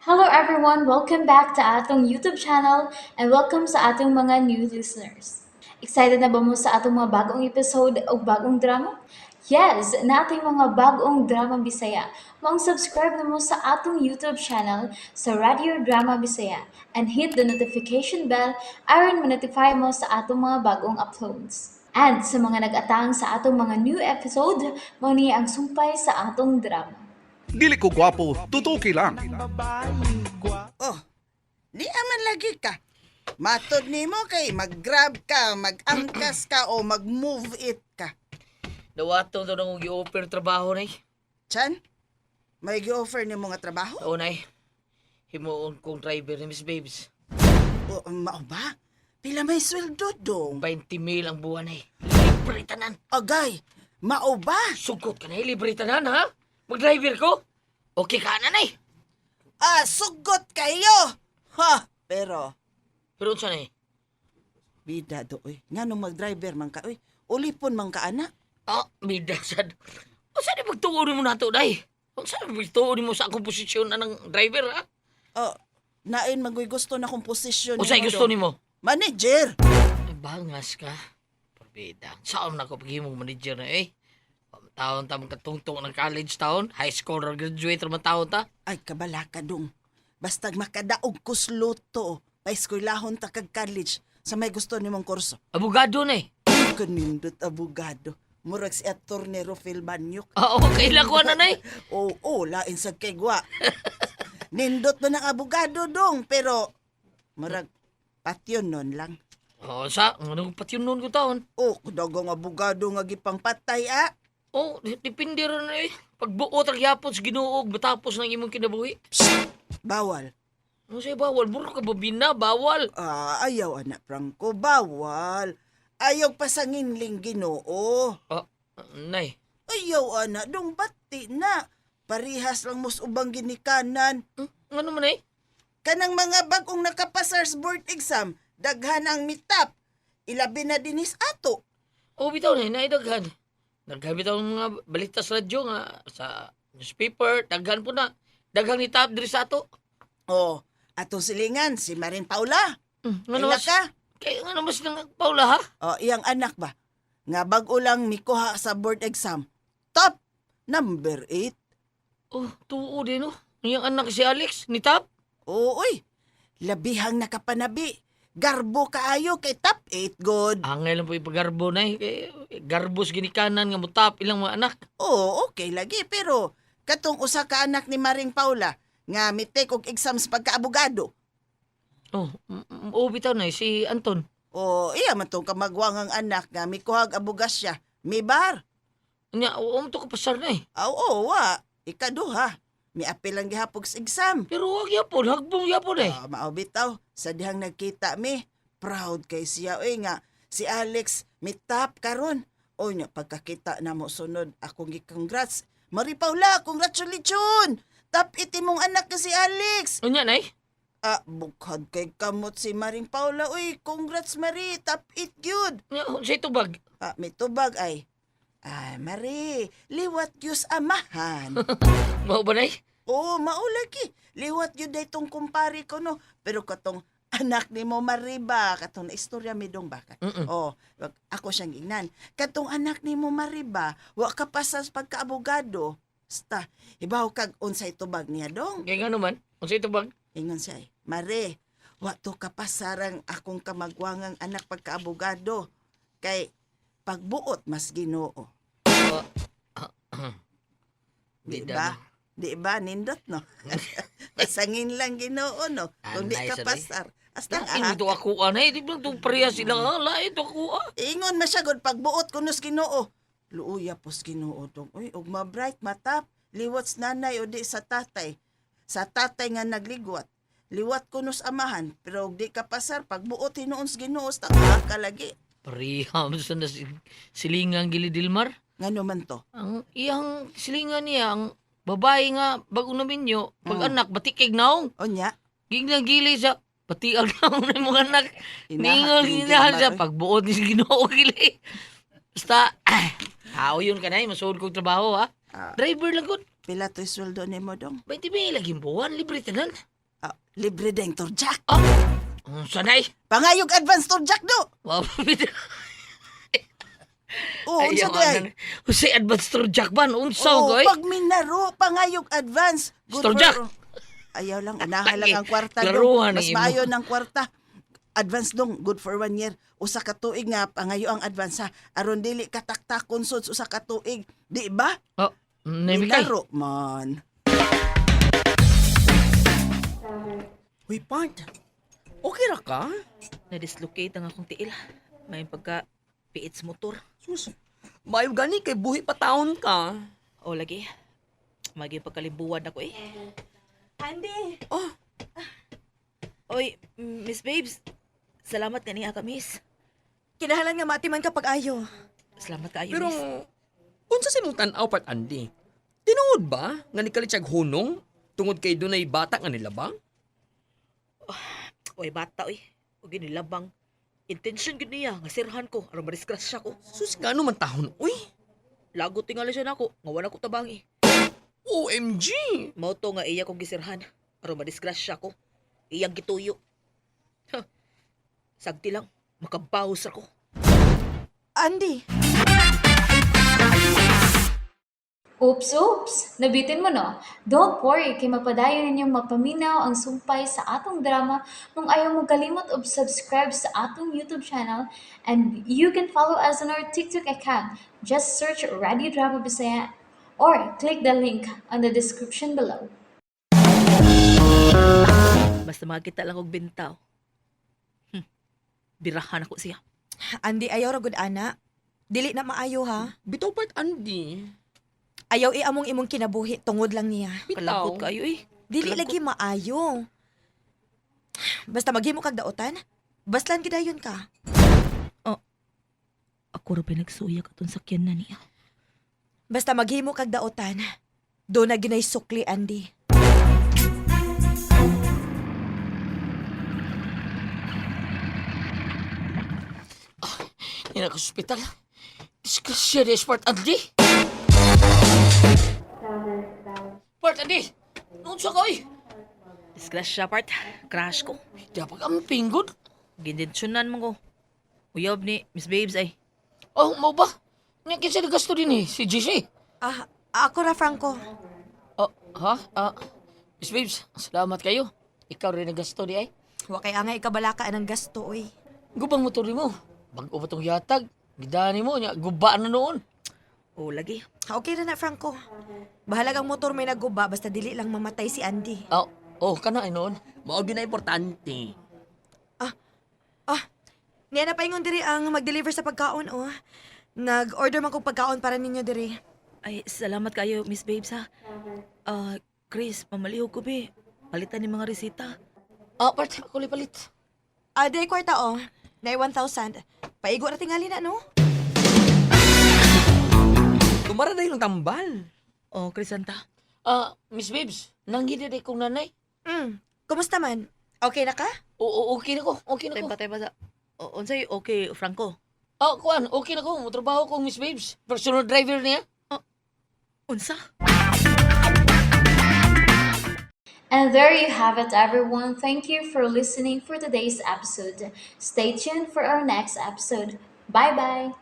Hello everyone! Welcome back to atong YouTube channel and welcome sa atong mga new listeners. Excited na ba mo sa atong mga bagong episode o bagong drama? Yes! Naa tay mga bagong drama Bisaya. Maong subscribe na mo sa atong YouTube channel sa Radio Drama Bisaya and hit the notification bell aron ma-notify mo sa atong mga bagong uploads. And sa mga nag-atang sa atong mga new episode, mao ni ang sumpay sa atong drama. Dili ko gwapo, tutuki lang. Oh, di aman lagi ka. Matod nimo kay mag-grab ka, mag-angkas ka o mag-move it ka. Dawaton to nang gi-offer trabaho, nay. Chan, may gi-offer nimo nga trabaho? Oo, nay. Himuon kong driver ni Miss Babes. O, mao ba? Pila may sweldo dong? 20 mil ang buwan, nay. Libre tanan. Agay, mao ba? Sugot ka, nay. Libre tanan, ha? Mag-driver ko. Okay ka na, nay. Ah, sugot kayo! Ha, pero Pero unsa, nay? Bida do oy. Nganong mag-driver man ka oy? Ulipon man ka ana. Ah, bida sad. Unsa ni pagtuo nimo nato, day? Unsa ni pagtuo nimo sa akong posisyon anang driver, ha? Oh, nain magoy gusto na kong posisyon Unsa nimo, gusto dong. nimo? Manager. Ay, bangas ka. Parbida. Saan na ako paghimong manager na eh? Taon ta magkatungtong ng college taon, high school or graduate ra man taon ta. Ay, kabala ka dong. Bastag makadaog kusluto. Paeskwelahon ta kag college sa may gusto nimong kurso. Abogado na eh. Kanindot abogado. Murag si Attorney Rufil Banyok. Ah, okay lang ko na nay. Oo, oh, lain sa kegwa. Nindot man ang abogado dong, pero murag patyon nun lang. Oh, sa anong patyon nun ko taon? Oh, dagong abogado nga gipangpatay ah. Oh, depende ra na eh. Pagbuot ra gyapon sa Ginoo matapos ng imong kinabuhi. Bawal. Ano sa'yo bawal? Muro ka babina, bawal. Ah, ayaw anak Franco, bawal. Ayaw pasanginling Ginoo. Ah, nay. Ayaw ana, dong bati na. Parihas lang mos ubang ginikanan. Ano man eh? Kanang mga bagong nakapasar sa board exam, daghan ang mitap. Ilabi na dinis ato. Oh, bitaw na, naidaghan. Daghan bitaw ang mga balita sa radyo nga sa newspaper, daghan po na. Daghan ni tap diri sa ato. Oh, atong silingan si Marin Paula. Ano Ila mas? ka? Kay ano mas nang Paula ha? Oh, iyang anak ba? Nga bag-o lang mikuha sa board exam. Top number 8. Oh, tuo din no. Iyang anak si Alex ni tap. Oo, oy. Labihang nakapanabi. Garbo kaayo kay top 8 god. Angay lang po ipagarbo na eh. Kay, garbos ginikanan nga mutap ilang mga anak. Oo, okay lagi pero katong usa ka anak ni Maring Paula nga mitake og exams pagkaabogado. Oh, oh bitaw na eh, si Anton. O iya man tong kamagwangang anak nga mikuhag abogasya. Mibar. Nya, oo mo to kapasar na eh. Aw, oo, wa. Ikaduha. Miapil lang gihapog sa exam. Pero wag yapon, hagbong yapon eh. Ah, mao bitaw sa dihang nagkita mi. Proud kay siya oy nga si Alex mitap karon. Oy nya pagkakita namo sunod akong gi-congrats. Marie Paula, congratulations! Top 8 imong anak ka si Alex. Unya nay. Ah, bukhad kay kamot si Maring Paula. Uy, congrats Marie, top 8 gyud. Nya, unsay tubag? Ah, may tubag ay. Ah, Marie, liwat gyud amahan. Mao ba nay? Oo, maulagi. Liwat yun daytong kumpare ko, no. Pero katong anak ni mo, Mariba, katong na istorya mi dong baka. Oh, ako siyang ingnan. Katong anak ni mo, Mariba, wa ka pa sa pagkaabogado. Basta, ibaw kag unsay tubag niya dong. Kay ngano man? Unsay tubag? Ingon siya eh, Mare, wa to kapasarang akong kamagwangang anak pagkaabogado. Kay pagbuot mas Ginoo. Di Bida, ba? no? Di ba? Nindot, no? Pasangin lang Ginoo, no? Kung di Anay ka sa day. pasar. Hasta Lain ah. to ako anay, di ba to pareha sila ha? Lain to ako ah. Ingon man siya gud pagbuot kunos Ginoo. Luoya pos Ginoo dong. Uy, ug ma-bright matap. Liwat sa nanay o di sa tatay. Sa tatay nga nagligwat. Liwat kunos amahan, pero og di ka pasar pagbuot hinuon sa Ginoo sa ka lagi. Pareha man sa na silingang gili Dilmar. Ngano man to? Ang iyang silingan niya, ang babae nga bago na minyo, pag anak batikig naong. Onya, Giglang gili sa patiag naong na imong anak. Inaha- Ningon gili ginahan Dilmar, siya oy. pagbuot ni Ginoo gili. Basta tao yun ka na, masuod kong trabaho ha. Ah. Driver lang gud. Pila to'y sweldo nimo dong? 20 mil lagi buwan, libre tanan. Ah, libre deng turjak. Oh, sanay. Pangayog advance turjak do. Wow, bida. Oh, unsa di ay? Unsay advance turjak ban? Unsa Oh, ko eh? pag minaro, pangayog advance. Good Turjak. Ayaw lang, unahan lang ang kwarta dong. Klaruhan Mas ang imo. maayo ng kwarta. Advance dong, good for 1 year. Usa ka tuig nga pangayo ang advance ha. Aron dili kataktakon sud usa ka tuig. Di ba? Oh, nami kay. Minaro man. Uy, part. Okay ra ka? Na-dislocate ang akong tiil. May pagka piit sa motor. Sus, maayo gani kay buhi pa taon ka. O lagi. Maging pagkalimbuan ako eh. Andy! Oh, Oy, Miss Babes. Salamat kaniya ka, Miss. Kinahalan nga maatiman kapag ayo. Salamat kaayo, pero Miss. unsa sa imong tan-aw part Andy? Tinuod ba nga nikalit siyag hunong tungod kay dunay bata nga nilabang? Oy, bata, oy. O ginilabang. Intention gid niya nga sirhan ko aron madisgrasya ko. Sus, ngano man tahon uy? Lagot tingali siya nako, nga wala ko tabangi. OMG! Mao to nga iya kong gisirhan aron madisgrasya ko. Iyang gituyo. Ha. Sagti lang, makabawas ako. Andy! Oops, oops! Nabitin mo no? Don't worry, kay mapadayon ninyong mapaminaw ang sumpay sa atong drama kung ayaw mo kalimot og subscribe sa atong YouTube channel, and you can follow us on our TikTok account. Just search Radio Drama Bisaya or click the link on the description below. Basta makita lang og bintaw. Birahan ako siya. Andy, ayaw ra gud ana. Dili na maayo ha. Bitaw part Andy. Ayaw iamong imong kinabuhi tungod lang niya. Bitaw. Kalangkot kayo eh. Dili Kalangkot. lagi maayo. Basta maghimo kag daotan, baslan gidayon ka. Ako ra pinagsuya katong sakyan na niya. Basta maghimo kag daotan, do na ginay sukli Andy. Hindi na ka sa ospital. Disgrasya ni Part Andy. Part Andy! Unsa ka oy? Disgrasya part, crash ko. Dapat ang pinggod. Gindensyonan mo ko. Uyab ni Miss Babes ay. Oh, mo ba? Nga kinsa nagasto din eh, si GC. Ah, ako ra Franco. Oh, ha? Ah, Miss Babes, salamat kayo. Ikaw rin nagasto di ay. Wa kay angay kabalaka ang gasto oy. Gubang motor mo. Bag-o ba tong yatag? Gidani mo, nya, guba na noon. O lagi. Okay ra na Franco. Bahalag ang motor may naguba basta dili lang mamatay si Andy. Oh, oh, kana ay noon. Mao gyud na importante. Ah, niya na paingon diri ang mag-deliver sa pagkaon oh. Nag-order man kog pagkaon para ninyo diri. Ay, salamat kayo Miss Babes ha. Ah, Chris, mamalihog ko be. Palitan ni mga resita. Ah, part, ako palit. Ah, day kwarta oh. Nay 1,000. Paigo ra tingali na no. Tumara dahil ang tambal. Oh, Crisanta. Ah, Miss Babes, nanggidi di kong nanay. Kumusta man? Okay na ka? Oo, okay na ko, okay na ko. Tempa tempa sa. O, unsay okay Franco. Oh, kuan, okay na ko. Trabaho ko, Miss Babes. Personal driver niya. Unsa? And there you have it, everyone. Thank you for listening for today's episode. Stay tuned for our next episode. Bye bye.